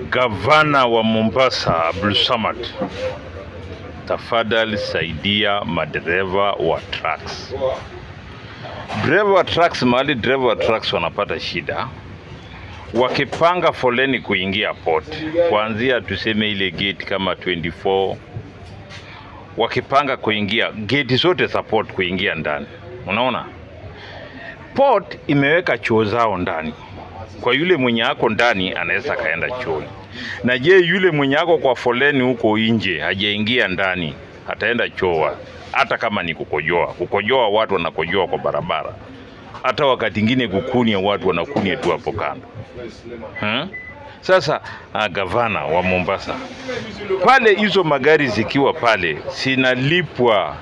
Gavana wa Mombasa Abdulswamad, tafadhali saidia madereva wa trucks. Dereva wa trucks, mahali dereva wa trucks wanapata shida wakipanga foleni kuingia port, kuanzia tuseme ile gate kama 24, wakipanga kuingia gate zote za port kuingia ndani, unaona port imeweka choo zao ndani. Kwa yule mwenye ako ndani anaweza kaenda chooni, na je, yule mwenye ako kwa foleni huko nje hajaingia ndani ataenda choo? Hata kama ni kukojoa, kukojoa watu wanakojoa kwa barabara, hata wakati ingine kukunia watu wanakunia tu hapo kando. Sasa gavana wa Mombasa pale, hizo magari zikiwa pale sinalipwa,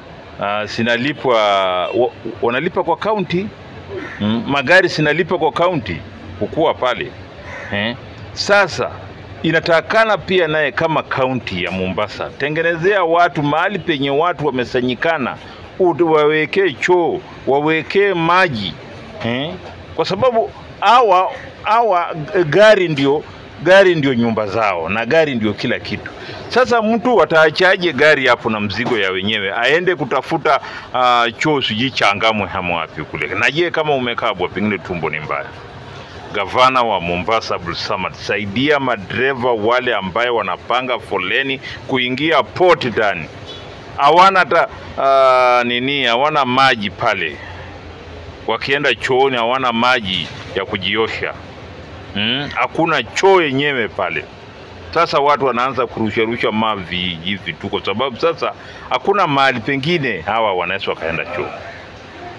sinalipwa wanalipa kwa county. Magari sinalipa kwa county kukua pale. Sasa inatakana pia naye kama county ya Mombasa tengenezea watu mahali penye watu wamesanyikana, wawekee choo, wawekee maji, kwa sababu hawa gari ndio nyumba zao na gari ndio kila kitu. Sasa mtu ataachaje gari hapo na mzigo ya wenyewe aende kutafuta choo sijui Changamwe hapo wapi kule? Na je, kama umekabwa pengine tumbo ni mbaya. Gavana wa Mombasa Abdulswamad, saidia madereva wale ambaye wanapanga foleni kuingia port ndani, hawana hata hawana maji pale, wakienda chooni hawana maji ya kujiosha. Hakuna choo yenyewe pale. Sasa watu wanaanza kurusharusha mavi hivi tu, kwa sababu sasa hakuna mahali pengine hawa wanaweza wakaenda choo.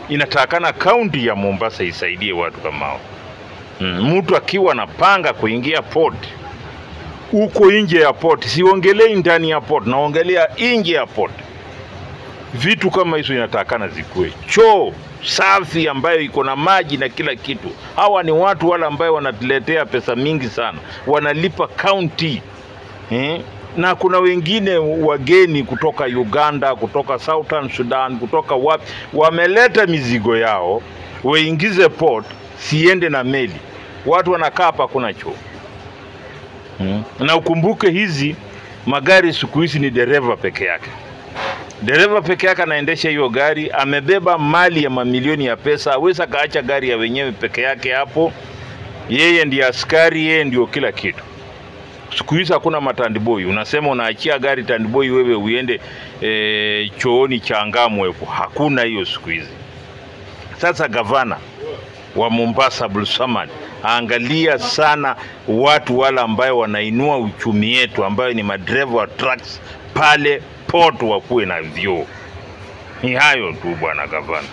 Inatakana kaunti ya Mombasa isaidie watu kama hao. Mtu akiwa anapanga kuingia port huko nje ya port, siongelei ndani ya port, naongelea nje ya port. Vitu kama hizo inatakana zikue choo safi ambayo iko na maji na kila kitu. Hawa ni watu wale ambayo wanatuletea pesa mingi sana, wanalipa county. Na kuna wengine wageni kutoka Uganda, kutoka Southern Sudan, kutoka wapi, wameleta mizigo yao waingize port, siende na meli. Watu wanakaa hapa, kuna choo. Na ukumbuke hizi magari siku hizi ni dereva peke yake. Dereva peke yake anaendesha hiyo gari, amebeba mali ya mamilioni ya pesa, hawezi kaacha gari ya wenyewe peke yake hapo. Yeye ndiye askari, yeye ndio kila kitu. Siku hizi hakuna matandiboi. Unasema unaachia gari tandiboi wewe uende chooni Changamwe huko. Hakuna hiyo siku hizi. Sasa gavana wa Mombasa Abdulswamad, angalia sana watu wale ambayo wanainua uchumi yetu, ambayo ni madereva wa trucks pale port, wakuwe na vyoo. Ni hayo tu bwana gavana.